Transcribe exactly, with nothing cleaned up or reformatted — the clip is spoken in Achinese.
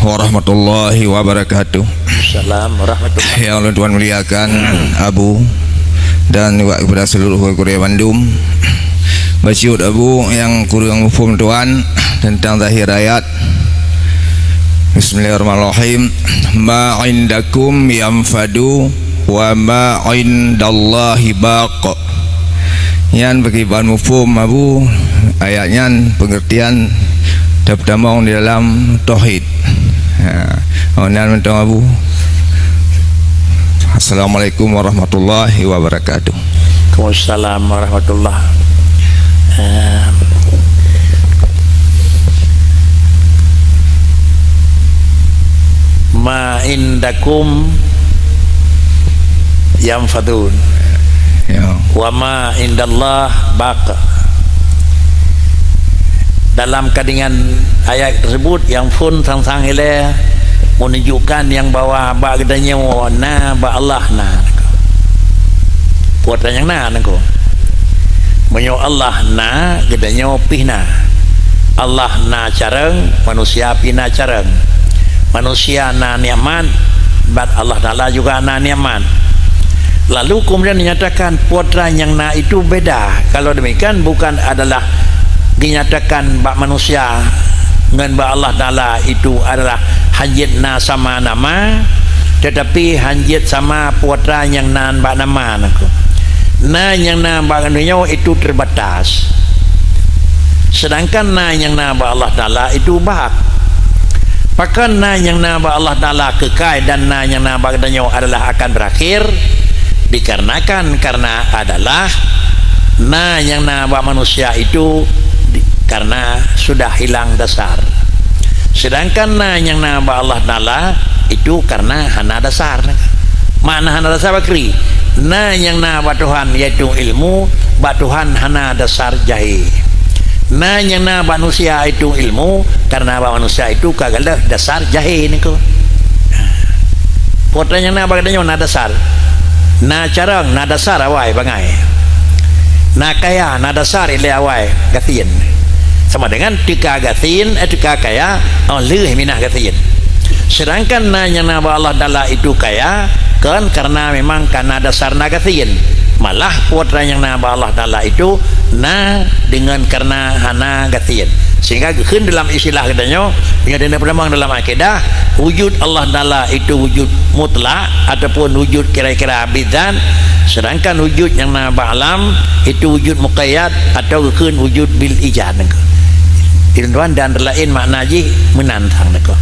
Warahmatullahi wabarakatuh. Salam warahmatullahi. Yang ulôn tuan muliakan, Abu, dan juga kepada seluruh gurée bandum. Bacut Abu nyang kureueng muphom tuan tentang zahir ayat. Bismillahirrahmanirrahim. "Ma indakum yanfadu wa ma indallahi baq." Nyan pakriban muphom Abu ayat nyan, pengertian teutamong di dalam tauhid. Ha, oh, nyan mantong Abu. Assalamualaikum warahmatullahi wabarakatuh. Waalaikumsalam warahmatullah. Eh, "Ma indakum yanfadun, ya, wa ma indallah baq." Dalam kandungan ayat tersebut, yanfun sang-sang ilée menunjukkan nyang bahwa bak geutanyoe na, bak Allah na. Peue nyang na nangko. Meunyoe Allah na, geutanyoe pih na. Allah na carông, manusia pih na carông. Manusia na nikmat, bak Allah Taala juga na nikmat. Lalu kemudian dinyatakan peue nyang na itu beda. Kalau demikian, bukan adalah dinyatakan bak manusia ngon bak Allah Taala itu adalah hanjeuet na sama nama, tetapi hanjeuet sama peue nyang na bak nama nangko. Na nyang na bak geutanyoe itu terbatas. Sedangkan na nyang na bak Allah Taala itu bak. Pakon na nyang na bak Allah Taala keukai dan na nyang na bak geutanyoe adalah akan berakhir? Dikarenakan, karena adalah na nyang na bak manusia itu di-, karena sudah hilang dasar. Sedangkan na nyang na bak Allah Taala itu karena hana dasar. Makna hana dasar bakri, na nyang na bak Tuhan yaitu ilmu, bak Tuhan hana dasar jahé. Na nyang na bak manusia itu ilmu, karena bak manusia itu ka galeh dasar jahé niko. Peue nyang na bak geutanyoe na dasar. Na carông, na dasar awai bangai. Na kaya, na dasar ilée awai gasien. Sama dengan teuka gasien, eh, teuka kaya, oh, lheueh minah gasien. Sedangkan na nyang na bak Allah Taala itu kaya, kon karena memang ka na dasar na gasien. Malah peue nyang na bak Allah Taala itu na dengan karena hana gasien. Sehingga geukheun dalam istilah geutanyoe, meunyoe peutamong dalam akidah, wujud Allah Taala itu wujud mutlak ataupun wujud kira-kira bidzat, sedangkan wujud nyang na bak alam itu wujud muqayyad atau geukheun wujud bil ijad nangko. Di luwan dan laén makna jih meunan sang nangko.